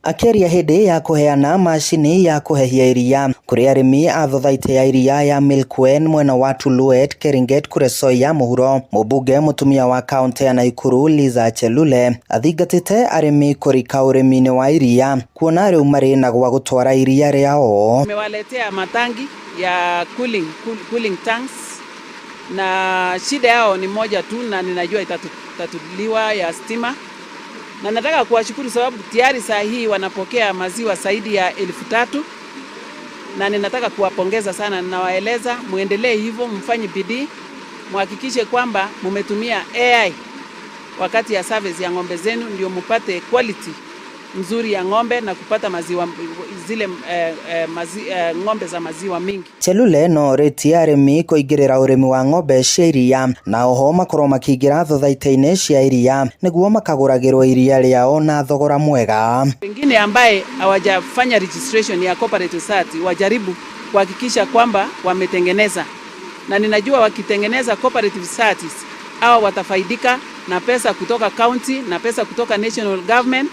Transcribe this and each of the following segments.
Akĩaria hĩndĩ ya kũheana macini ya kũhehia iria kũrĩ arĩmi a thothaitĩ ya iria ya Milkwen mwena wa Tuluet, Keringet, Kuresoi ya mũhuro, mũmbunge mũtumia wa kaũntĩ ya Naikuru Liza Chelule athingatĩte arĩmi kũrika ũrĩmi-inĩ wa iria kuona rĩu marĩ na gwa gũtwara iria rĩao. Tumewaletea matangi ya cooling tanks na shida yao ni moja tu, na ninajua itatatuliwa ya stima, na nataka kuwashukuru sababu tayari saa hii wanapokea maziwa zaidi ya 3,000 na ninataka kuwapongeza sana. Ninawaeleza muendelee hivyo, mfanye bidii, muhakikishe kwamba mumetumia AI wakati ya service ya ng'ombe zenu, ndio mupate quality nzuri ya ng'ombe na kupata maziwa zile ng'ombe za maziwa mingi. Chelule no orĩtie arĩmi kũingĩrĩra ũrĩmi wa ng'ombe cia iria na oho makorwo makĩingĩra thothaitĩ-inĩ cia iria nĩguo makagũragĩrwo iria rĩao na thogora mwega. Wengine ambaye hawajafanya registration ya cooperative society wajaribu kuhakikisha kwamba wametengeneza, na ninajua wakitengeneza cooperative societies hawa watafaidika na pesa kutoka county na pesa kutoka national government.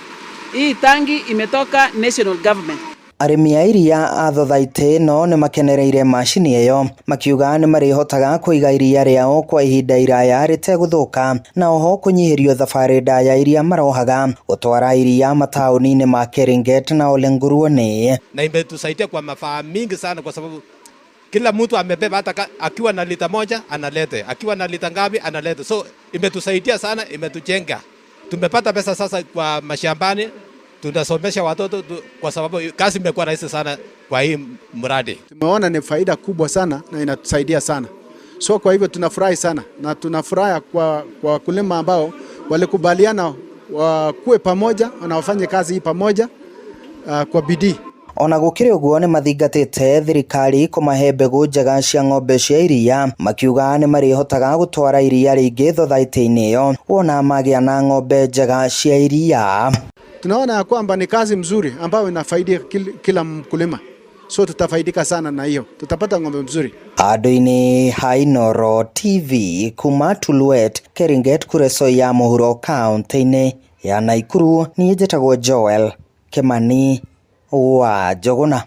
Hii tangi imetoka national government. Arĩmi a iria a thothaitĩ ĩno nĩ makenereire macini ĩyo makiuga nĩ marĩhotaga kũiga iria rĩao kwa ihinda iraya rĩtegũthũka na oho kũnyihĩrio thabarĩ ndaya iria marohaga gũtwara iria mataũni-inĩ ma Keringet na Olenguruone. Na imetusaidia kwa mafaa mingi sana kwa sababu kila mtu amebeba, hata akiwa na lita moja analete, akiwa na lita ngapi analete. So imetusaidia sana, imetujenga. Tumepata pesa sasa kwa mashambani, tunasomesha watoto kwa sababu kazi imekuwa rahisi sana kwa hii mradi. Tumeona ni faida kubwa sana na inatusaidia sana. So kwa hivyo tunafurahi sana na tunafurahi kwa wakulima ambao walikubaliana wakuwe pamoja na wafanye kazi hii pamoja kwa bidii. Ona gũkĩrĩ ũguo nĩ mathingatĩte thirikari kũmahe mbegũ njega cia ng'ombe cia iria makiuga nĩ marĩhotaga gũtwara iria rĩingĩ thothaitĩ-inĩ ĩyo wona magĩa na ng'ombe njega cia iria. Tunaona ya kwamba ni kazi mzuri ambayo inafaidia kila mkulima. So tutafaidika sana na hiyo. Tutapata ng'ombe mzuri. Handũ-inĩ ha Inooro TV kuma Tuluet, Keringet, Kuresoi ya mũhuro kaũntĩ-inĩ ya Naikuru, niĩ njĩtagwo Joel Kimani wa Njũgũna.